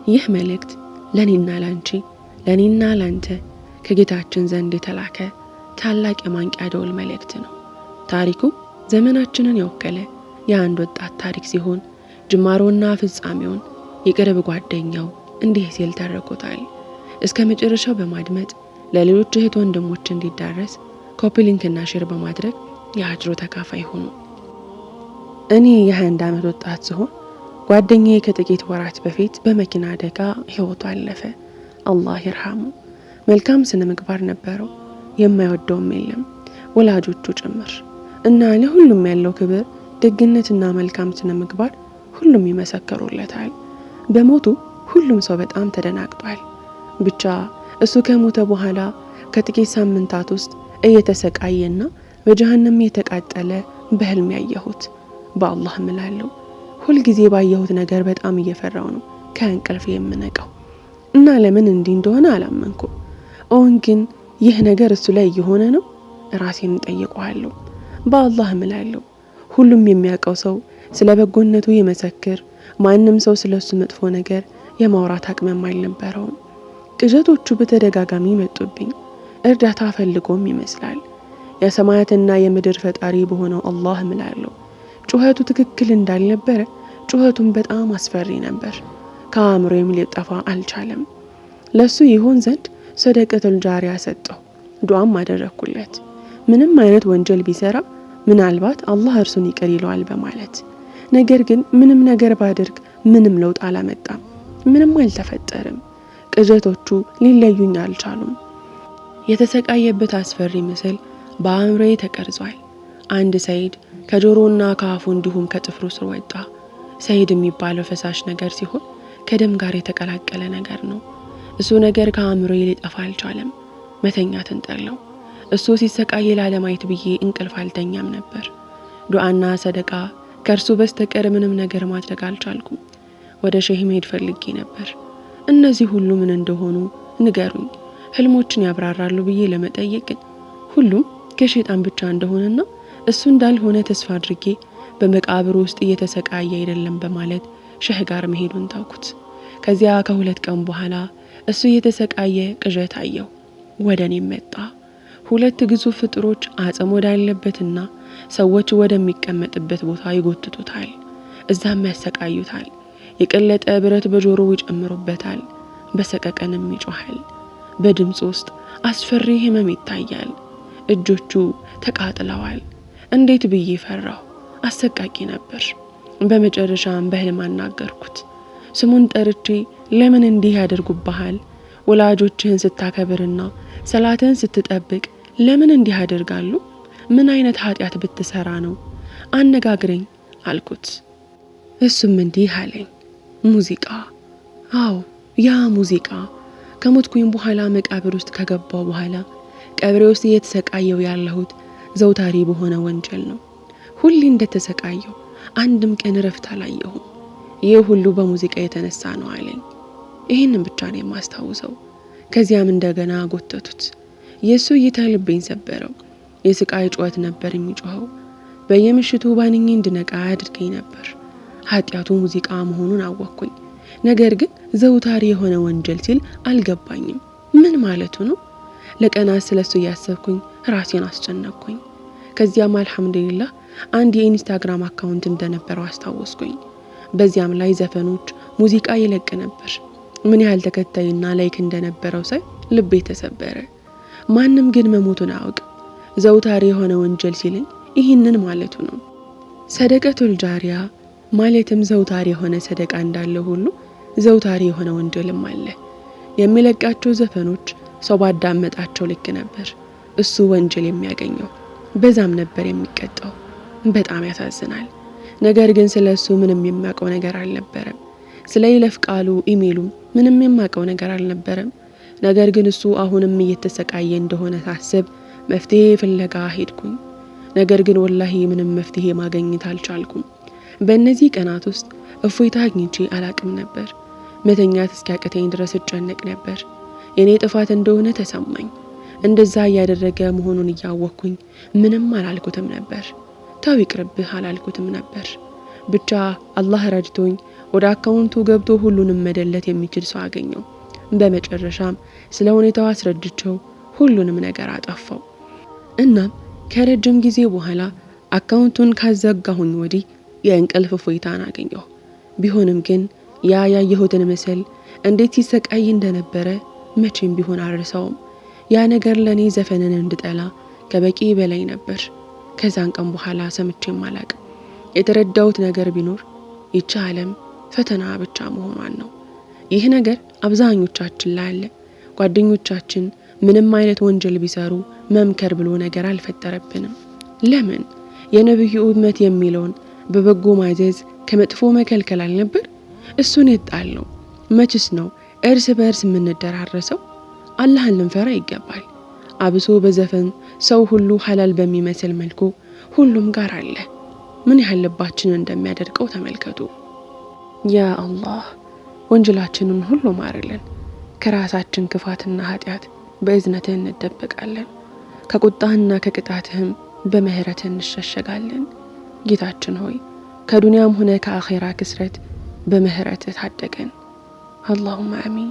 ይህ መልእክት ለኔና ላንቺ፣ ለኔና ላንተ ከጌታችን ዘንድ የተላከ ታላቅ የማንቂያ ደወል መልእክት ነው። ታሪኩ ዘመናችንን የወከለ የአንድ ወጣት ታሪክ ሲሆን ጅማሮና ፍጻሜውን የቅርብ ጓደኛው እንዲህ ሲል ተርኮታል። እስከ መጨረሻው በማድመጥ ለሌሎች እህት ወንድሞች እንዲዳረስ copy link ና share በማድረግ የአጅሩ ተካፋይ ሁኑ። እኔ የ21 ዓመት ወጣት ስሆን ጓደኛዬ ከጥቂት ወራት በፊት በመኪና አደጋ ህይወቱ አለፈ። አላህ ይርሃሙ። መልካም ስነ ምግባር ነበረው፣ የማይወደውም የለም፣ ወላጆቹ ጭምር እና ለሁሉም ያለው ክብር፣ ደግነትና መልካም ስነ ምግባር ሁሉም ይመሰክሩለታል። በሞቱ ሁሉም ሰው በጣም ተደናግጧል። ብቻ እሱ ከሞተ በኋላ ከጥቂት ሳምንታት ውስጥ እየተሰቃየና በጀሃነም እየተቃጠለ በህልም ያየሁት። በአላህ እምላለሁ ሁልጊዜ ባየሁት ነገር በጣም እየፈራው ነው ከእንቅልፍ የምነቃው እና ለምን እንዲህ እንደሆነ አላመንኩም። እውን ግን ይህ ነገር እሱ ላይ እየሆነ ነው? ራሴን እጠይቀዋለሁ። በአላህ እምላለሁ ሁሉም የሚያውቀው ሰው ስለ በጎነቱ ይመሰክር፣ ማንም ሰው ስለ እሱ መጥፎ ነገር የማውራት አቅምም አልነበረውም። ቅዠቶቹ በተደጋጋሚ መጡብኝ። እርዳታ ፈልጎም ይመስላል። የሰማያትና የምድር ፈጣሪ በሆነው አላህ እምላለሁ ጩኸቱ ትክክል እንዳልነበረ፣ ጩኸቱን በጣም አስፈሪ ነበር። ከአእምሮዬም ሊጠፋ አልቻለም። ለሱ ይሆን ዘንድ ሰደቀቱል ጃሪያ ሰጠው፣ ዱዓም አደረግኩለት። ምንም አይነት ወንጀል ቢሰራ ምናልባት አላህ እርሱን ይቅር ይለዋል በማለት። ነገር ግን ምንም ነገር ባደርግ ምንም ለውጥ አላመጣም። ምንም አልተፈጠርም። ቅዠቶቹ ሊለዩኝ አልቻሉም። የተሰቃየበት አስፈሪ ምስል በአእምሮዬ ተቀርጿል። አንድ ሰይድ ከጆሮና ከአፉ እንዲሁም ከጥፍሩ ስር ወጣ። ሰይድ የሚባለው ፈሳሽ ነገር ሲሆን ከደም ጋር የተቀላቀለ ነገር ነው። እሱ ነገር ከአእምሮዬ ሊጠፋ አልቻለም። መተኛትን ጠላው። እሱ ሲሰቃይ ላለማየት ብዬ እንቅልፍ አልተኛም ነበር። ዱዓና ሰደቃ ከእርሱ በስተቀር ምንም ነገር ማድረግ አልቻልኩም። ወደ ሼህ መሄድ ፈልጌ ነበር። እነዚህ ሁሉ ምን እንደሆኑ ንገሩኝ፣ ህልሞችን ያብራራሉ ብዬ ለመጠየቅ ግን ሁሉም ከሸይጣን ብቻ እንደሆነና እሱ እንዳልሆነ ተስፋ አድርጌ በመቃብር ውስጥ እየተሰቃየ አይደለም በማለት ሼህ ጋር መሄዱን ታውኩት። ከዚያ ከ2 ቀን በኋላ እሱ እየተሰቃየ ቅዠት አየው። ወደ እኔም መጣ። ሁለት ግዙፍ ፍጡሮች አጽም ወዳለበትና ሰዎች ወደሚቀመጥበት ቦታ ይጎትቱታል። እዛም ያሰቃዩታል። የቀለጠ ብረት በጆሮው ይጨምሩበታል። በሰቀቀንም ይጮሃል። በድምፁ ውስጥ አስፈሪ ህመም ይታያል። እጆቹ ተቃጥለዋል። እንዴት ብዬ ፈራሁ። አሰቃቂ ነበር። በመጨረሻም በህልም አናገርኩት። ስሙን ጠርቼ ለምን እንዲህ ያደርጉብሃል? ወላጆችህን ስታከብርና ሰላትህን ስትጠብቅ ለምን እንዲህ ያደርጋሉ? ምን አይነት ኃጢአት ብትሰራ ነው? አነጋግረኝ አልኩት። እሱም እንዲህ አለኝ፣ ሙዚቃ። አዎ ያ ሙዚቃ። ከሞትኩኝ በኋላ መቃብር ውስጥ ከገባው በኋላ ቀብሬ ውስጥ እየተሰቃየው ያለሁት ዘውታሪ በሆነ ወንጀል ነው። ሁሌ እንደተሰቃየው አንድም ቀን እረፍት አላየሁም። ይህ ሁሉ በሙዚቃ የተነሳ ነው አለኝ። ይህንን ብቻ ነው የማስታውሰው። ከዚያም እንደገና ጎተቱት። የእሱ እይታ ልቤን ሰበረው። የስቃይ ጩኸት ነበር የሚጮኸው። በየምሽቱ ባንኜ እንድነቃ ያድርገኝ ነበር። ኃጢአቱ ሙዚቃ መሆኑን አወቅኩኝ። ነገር ግን ዘውታሪ የሆነ ወንጀል ሲል አልገባኝም። ምን ማለቱ ነው? ለቀናት ስለሱ እያሰብኩኝ ራሴን አስጨነቅኩኝ። ከዚያም አልሐምዱሊላህ አንድ የኢንስታግራም account እንደነበረው አስታወስኩኝ። በዚያም ላይ ዘፈኖች፣ ሙዚቃ ይለቅ ነበር። ምን ያህል ተከታይና like እንደነበረው ሳይ ልቤ ተሰበረ። ማንም ግን መሞቱን አያውቅም። ዘውታሪ የሆነ ወንጀል ሲለኝ ይህንን ማለቱ ነው። ሰደቀቱል ጃሪያ ማለትም ዘውታሪ የሆነ ሰደቃ እንዳለ ሁሉ ዘውታሪ የሆነ ወንጀልም አለ። የሚለቃቸው ዘፈኖች ሰው ባዳመጣቸው ልክ ነበር እሱ ወንጀል የሚያገኘው፣ በዛም ነበር የሚቀጣው። በጣም ያሳዝናል። ነገር ግን ስለ እሱ ምንም የማውቀው ነገር አልነበረም። ስለ ይለፍ ቃሉ ኢሜሉም ምንም የማውቀው ነገር አልነበረም። ነገር ግን እሱ አሁንም እየተሰቃየ እንደሆነ ሳስብ መፍትሄ ፍለጋ ሄድኩኝ። ነገር ግን ወላሂ ምንም መፍትሄ ማግኘት አልቻልኩም። በእነዚህ ቀናት ውስጥ እፎይታ አግኝቼ አላቅም ነበር። መተኛት እስኪያቅተኝ ድረስ እጨነቅ ነበር። የኔ ጥፋት እንደሆነ ተሰማኝ። እንደዛ እያደረገ መሆኑን እያወቅኩኝ ምንም አላልኩትም ነበር። ተው ይቅርብህ አላልኩትም ነበር። ብቻ አላህ ረድቶኝ ወደ አካውንቱ ገብቶ ሁሉንም መደለት የሚችል ሰው አገኘው። በመጨረሻም ስለ ሁኔታው አስረድቼው ሁሉንም ነገር አጠፋው። እናም ከረጅም ጊዜ በኋላ አካውንቱን ካዘጋሁኝ ወዲህ የእንቅልፍ እፎይታን አገኘሁ። ቢሆንም ግን ያ ያየሁትን ምስል እንዴት ሲሰቃይ እንደነበረ መቼም ቢሆን አልረሳውም። ያ ነገር ለኔ ዘፈንን እንድጠላ ከበቂ በላይ ነበር። ከዛን ቀን በኋላ ሰምቼም አላቅም። የተረዳሁት ነገር ቢኖር ይቺ ዓለም ፈተና ብቻ መሆኗን ነው። ይህ ነገር አብዛኞቻችን ላይ አለ። ጓደኞቻችን ምንም አይነት ወንጀል ቢሰሩ መምከር ብሎ ነገር አልፈጠረብንም። ለምን? የነብዩ ኡመት የሚለውን በበጎ ማዘዝ ከመጥፎ መከልከል አልነበር? እሱን የጣልነው መችስ ነው እርስ በእርስ የምንደራረሰው? አላህን ልንፈራ ይገባል። አብሶ በዘፈን ሰው ሁሉ ሐላል በሚመስል መልኩ ሁሉም ጋር አለ። ምን ያህል ልባችንን እንደሚያደርቀው ተመልከቱ። ያ አላህ ወንጀላችንን ሁሉ ማርልን። ከራሳችን ክፋትና ኃጢአት በእዝነትህ እንደበቃለን። ከቁጣህና ከቅጣትህም በምህረትህ እንሸሸጋለን። ጌታችን ሆይ ከዱንያም ሆነ ከአኼራ ክስረት በምህረትህ ታደገን። አላሁመ አሚን።